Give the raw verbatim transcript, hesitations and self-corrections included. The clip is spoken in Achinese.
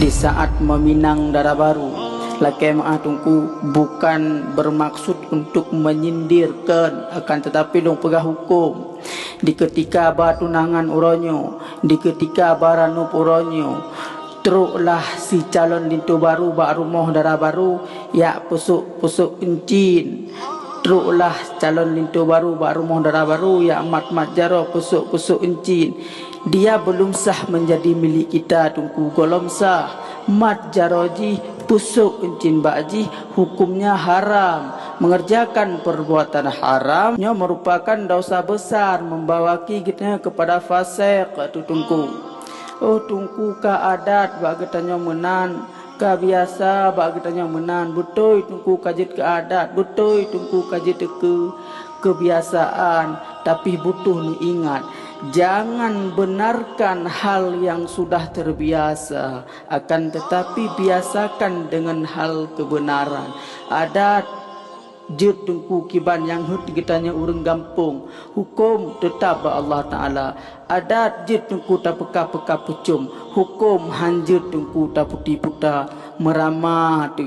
Di saat meminang dara barô, lakée meu'ah Teungku, bukan bermaksud untuk menyindir, kon, akan tetapi lôn peugah huköm. Di keutika ba tunangan uroe nyoe, di keutika ba ranub uroe nyoe, troklah si calon linto barô bak rumoh dara barô, jak peusok-peusok euncin. Troklah calon linto barô bak rumoh dara barô, jak mat-mat jaroe, peusok-peusok euncin. Dia belum sah menjadi milik kita, Teungku. Gohlom sah, mat jaroe jih, peusok euncin bak jih, hukumnya haram. Mengerjakan perbuatan haram, nyoe merupakan dosa besar, membawa geutanyoe kepada fasek, tu Teungku. Oh, Teungku, ka adat bak geutanyoe meunan, ka biasa bak geutanyoe meunan. Beutôi Teungku ka jeuet keu adat, beutôi Teungku ka jeuet keu keubiasaan, tapi butuh neuingat, jangan benarkan hal yang sudah terbiasa, akan tetapi biasakan dengan hal kebenaran. Adat jeuet Teungku kiban nyang heuet geutanyoe ureuëng gampông, huköm teutab bak Allah Taala. Adat jeuet Teungku tapeuka-peuka pucom, huköm han jeuet Teungku taputi puta meurama teuh.